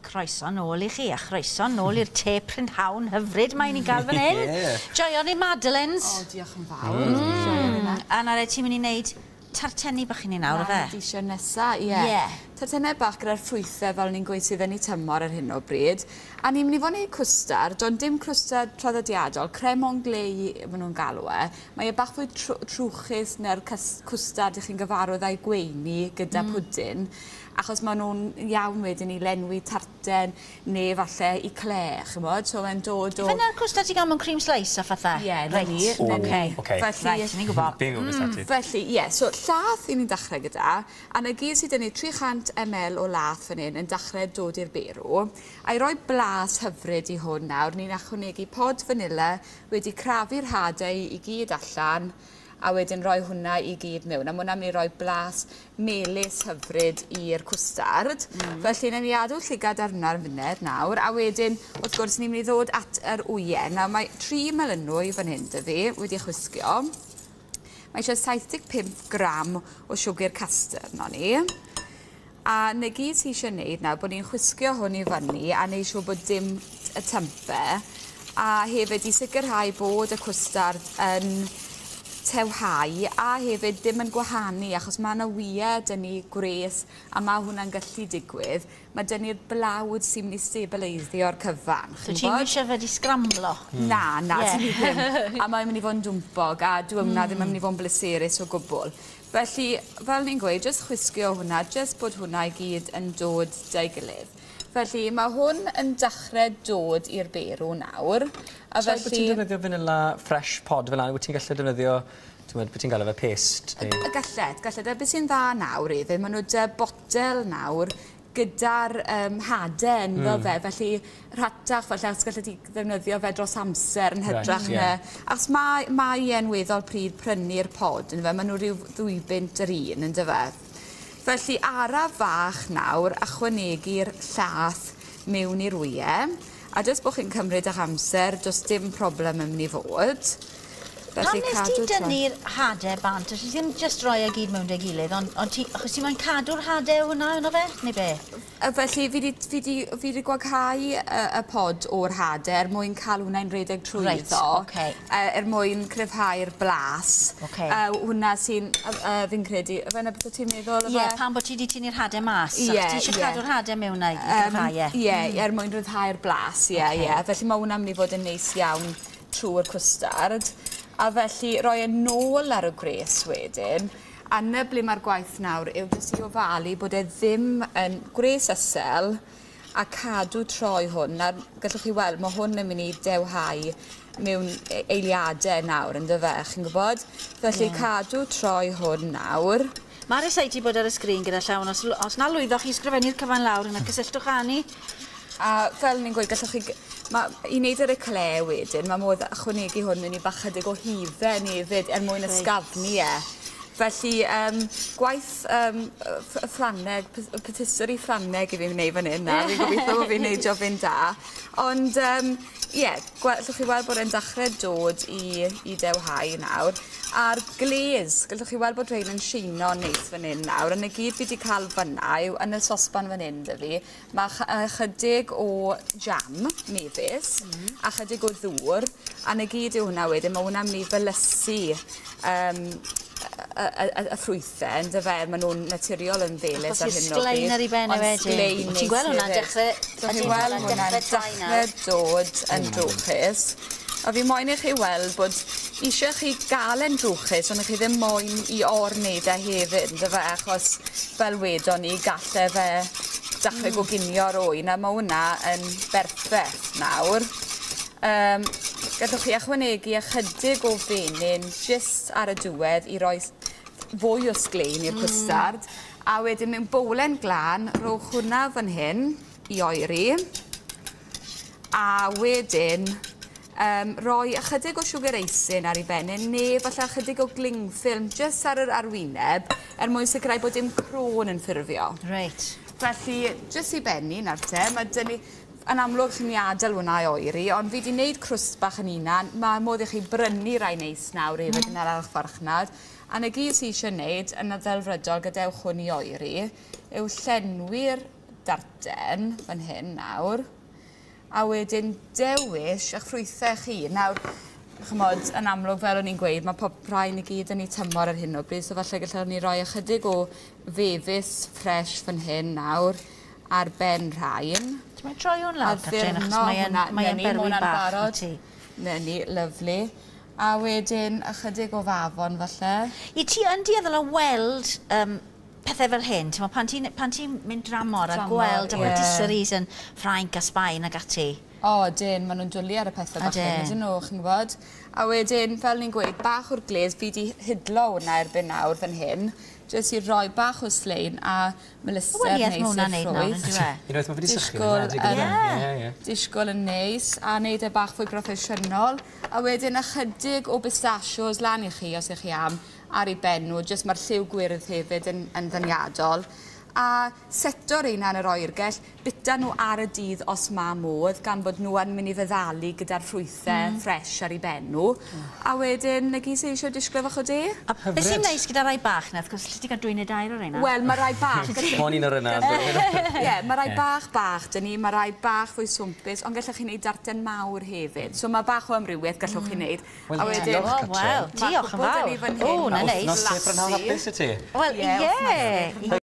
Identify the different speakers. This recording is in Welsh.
Speaker 1: Croeso nôl i chi, a chroeso nôl i'r te prynhawn hyfryd mae ni'n gael fan hyn. Joio ni madeleines.
Speaker 2: O, diolch yn fawr. Mm.
Speaker 1: A na le ti'n mynd i wneud tartenni bach i ni nawr, ife?
Speaker 2: Na, eisiau nesa, ie. Yeah. Tartennau bach gyda'r ffrwythau fel ni'n gweud sydd yn eu tymor ar hyn o bryd. A ni'n mynd i fod yn neud cwstard, ond dim cwstard traddodiadol, crème anglaise maen nhw'n galw e. Mae e bach fwy trwchus na'r cwstard ych chi'n gyfarwydd â'i gweini gyda pwdin, achos maen nhw'n iawn wedyn i lenwi tarten neu falle éclair, ch'mod, so mae'n dod o.
Speaker 1: Fyna'r cwstard ti'n gael mewn cream slice a phethau?
Speaker 2: Ie, na
Speaker 1: Reit,
Speaker 2: ni, na ni.
Speaker 1: Oce.
Speaker 2: Felly,
Speaker 1: Reit, ni'n gwybod.
Speaker 3: Fi'n gwybod beth ti.
Speaker 2: Felly, ie, yeah, so llath i ni'n dechrau gyda, a 'na gyd sydd 'da ni 300 ml o lath fan hyn yn dechrau dod i'r berw. A i roi blas hyfryd i hwn nawr, ni'n ychwanegu pod vanilla wedi crafu'r hadau i gyd allan, a wedyn rhoi hwnna i gyd mewn. A ma' hwnna'n mynd i roi blas melys hyfryd i'r cwstard. Felly, newn ni adw llygad ar hwnna ar funud nawr, a wedyn, wrth gwrs, ni'n mynd i ddod at yr wyau. Nawr, mae 3 melynwy fan hyn 'da fi, wedi chwisgio. Mae eisiau 75 gram o siwgr castor arno ni. A 'na gyd sy eisiau wneud nawr, bod ni'n chwisgio hwn i fyny a neud siŵr bod dim y tympe. A hefyd i sicrhau bod y cwstard yn tewhau a hefyd ddim yn gwahanu, achos mae yna wyau 'da ni gwres a mae hwnna'n gallu digwydd. Mae 'da ni'r blawd sy'n mynd i stabilisio'r cyfan.
Speaker 1: So ti'n eisiau fe di sgramblo?
Speaker 2: Na, na, yeah. Ddim. A mae'n mynd i fod yn dwmpog a dyw hwnna ddim yn mynd i fod yn bleserus o gwbl. Felly, fel ni'n gweud, jyst chwisgio hwnna, jyst bod hwnna i gyd yn dod 'da'i gilydd. Felly, mae hwn yn dechrau dod i'r berw nawr. A
Speaker 3: So, bod ti'n defnyddio vanilla fresh pod fel 'na, wyt ti'n gallu defnyddio, ti'n meddwl, beth ti'n galw fe, paste? Neu?
Speaker 2: Gallet, gallet. A beth sy'n dda nawr iddo, maen nhw 'da botel nawr gyda'r hade ynddo fe, felly rhatach falle os gallet ti ddefnyddio fe dros amser yn hytrach na. Achos mae e'n weddol pryd prynu'r pod, yndyfe, maen nhw rhyw 2 bunt yr un, yndyfe. Felly araf fach nawr, ychwanegu'r llath mewn i'r wyau. A jyst bod chi'n cymryd eich amser, does dim problem yn mynd i fod.
Speaker 1: Pam nes ti dynnu'r hadau bant? Os ti ddim jyst roi e gyd mewn dy gilydd, ond ti, achos ti moyn cadw'r hadau hwnna yno fe, neu be?
Speaker 2: Felly fi di gwaghau y pod o'r hadau er mwyn cael hwnna'n redeg trwyddo. Er mwyn cryfhau'r blas. Hwnna sy'n, fi'n credu, fe 'na beth o ti'n meddwl?
Speaker 1: Ie, yeah, pam bod ti wedi tynnu'r hadau mas. Ie, yeah, ti eisiau cadw'r hadau mewn na i gryfhau e.
Speaker 2: Ie, er mwyn rhyddhau'r blas, ie, ie. Felly mae hwnna'n mynd i fod yn neis iawn trwy'r cwstard. A felly roi e nôl ar y gwres wedyn. A 'na ble mae'r gwaith nawr yw jyst i ofalu bod e ddim yn gwres isel a cadw troi hwn. A gallwch chi weld mae hwn yn mynd i dewhau mewn eiliadau nawr, yn dyfe, chi'n gwybod? Felly cadw troi hwn nawr.
Speaker 1: Mae'r ryseiti bod ar y sgrin gyda llawn. Os na lwyddoch chi ysgrifennu'r cyfan lawr, yna cysylltwch â ni.
Speaker 2: A fel ni'n gweud, gallwch chi... I wneud yr eclair wedyn, mae modd ychwanegu hwn mewn i bach chydig o hufen hefyd er mwyn ysgafnu e. Felly, gwaith Ffrangeg, patisserie Ffrangeg i fi wneud fan hyn nawr. Fi'n gobeithio bod fi'n neud jobyn da. Ond, ie, yeah, gallwch chi weld bod e'n dechrau dod i dewhau nawr. A'r glaze, gallwch chi weld bod rhain yn sheino neis fan hyn nawr. A 'na gyd fi wedi cael fyna yw yn y sosban fan hyn 'da fi, mae chydig o jam mefus a chydig o ddŵr, a 'na gyd yw hwnna wedyn. Mae hwnna'n mynd i felysu y ffrwythau, yndyfe? Maen nhw'n naturiol yn felys ar hyn o bryd.
Speaker 1: Sglein ar ei ben e wedyn.
Speaker 2: Sglein.
Speaker 1: Ti'n gweld hwnna'n dechrau.
Speaker 2: Ti'n gweld hwnna'n dechrau dod yn drwchus. A fi moyn i chi weld bod eisiau chi gael e'n drwchus, ond chi ddim moyn i or-wneud e hefyd, yndyfe? Achos fel wedon ni, galle fe dechrau goginio'r wy, a mae hwnna yn berffaith nawr. Gallwch chi ychwanegu ychydig o fenyn jyst ar y diwedd i roi fwy o sglein i'r cwstard. A wedyn mewn bowlen glân, rowch hwnna fan hyn i oeri. A wedyn roi ychydig o sugar icing ar ei benyn neu falle ychydig o cling film jyst ar yr arwyneb er mwyn sicrhau bod dim croen yn ffurfio. Felly, jyst i benni nawr te, mae 'da ni, yn amlwg chi'n mynd i adael hwnna i oeri, ond fi wedi wneud crwst bach yn hunan. Mae modd i chi brynu rai neis nawr hefyd yn yr archfarchnad. A 'na gyd sy eisiau wneud yn y ddelfrydol, gadewch hwn i oeri, yw llenwi'r darten fan hyn nawr. A wedyn dewis eich ffrwythau chi. Nawr, ch'mod, yn amlwg fel o'n i'n gweud, mae pob rhain i gyd yn eu tymor ar hyn o bryd, so falle gallwn ni roi ychydig o fefus ffres fan hyn nawr ar ben rhain.
Speaker 1: Ti'n mynd troi hwn lawr, Catrin, achos mae e'n berwi bach na ti.
Speaker 2: Na ni, lyfli. A wedyn ychydig o fafon falle.
Speaker 1: I ti yn dueddol o weld pethau fel hyn, ti'n meddwl, pan ti'n mynd dramor a gweld y patisseries yn Ffrainc a Sbaen ag ati.
Speaker 2: O, dyn, maen nhw'n dwlu ar y pethau bach hyn, ydyn nhw, chi'n gwybod. A wedyn, fel ni'n gweud, bach o'r glaze, fi di hidlo hwnna erbyn nawr fan hyn, jyst i roi bach o slein a melyser neis i'r ffrwyth.
Speaker 3: Unwaith mae fe wedi sychu.
Speaker 2: Disgwyl yn neis, a neud e bach fwy proffesiynol. A wedyn ychydig o pistachios lan i chi, os ych chi am, ar ei ben nhw, jyst mae'r lliw gwyrdd hefyd yn ddeniadol. A seto'r un yn yr oergell, bita nhw ar y dydd os ma modd, gan bod nhw yn mynd i feddalu gyda'r ffrwythau ffres ar ei ben nhw. A wedyn, na gyd sydd eisiau disgwyl fach o de.
Speaker 1: A beth sy'n neis gyda rai bach na, wrth gwrs, lle ti gael 2 neu 3 o'r reina?
Speaker 2: Wel, mae rai bach.
Speaker 3: Mon un o'r yna.
Speaker 2: Ie, mae rai bach dyn ni, mae rai bach fwy swmpus, ond gallwch chi wneud darten mawr hefyd. So mae bach o amrywiaeth gallwch chi wneud.
Speaker 3: Wel, diolch, Catrin.
Speaker 1: Diolch yn fawr. O, na neis.
Speaker 3: Wythnos te prynhawn hapus i ti.
Speaker 1: Wel, ie.